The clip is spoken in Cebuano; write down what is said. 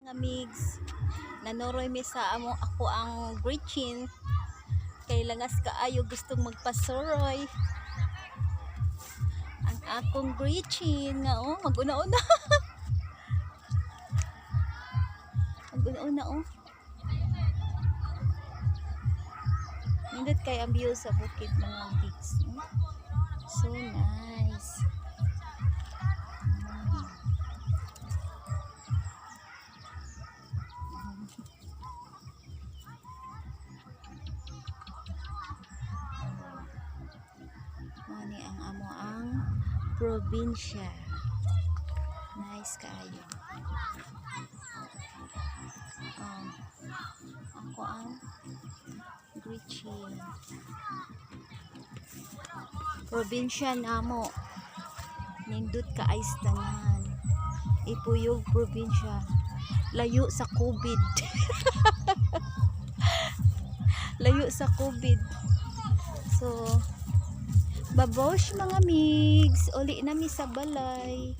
Mga migs, nanoroy mi sa amo ako ang Gretchen kay langas kaayo, gustong magpasuroy. Ang akong Gretchen nga oh, maguna-una. Maguna-una oh. Nindot kay ang view sa bukid, mga migs. Oh. So nice. Mao ni ang amo ang probinsya. Nice kaayo. Ako ang Gretchen. Probinsya namo. Nindot kaay's tanan. Ipuyog probinsya. Layo sa COVID. Layo sa COVID. So, babosh, mga migs. Uli na mi sa balay.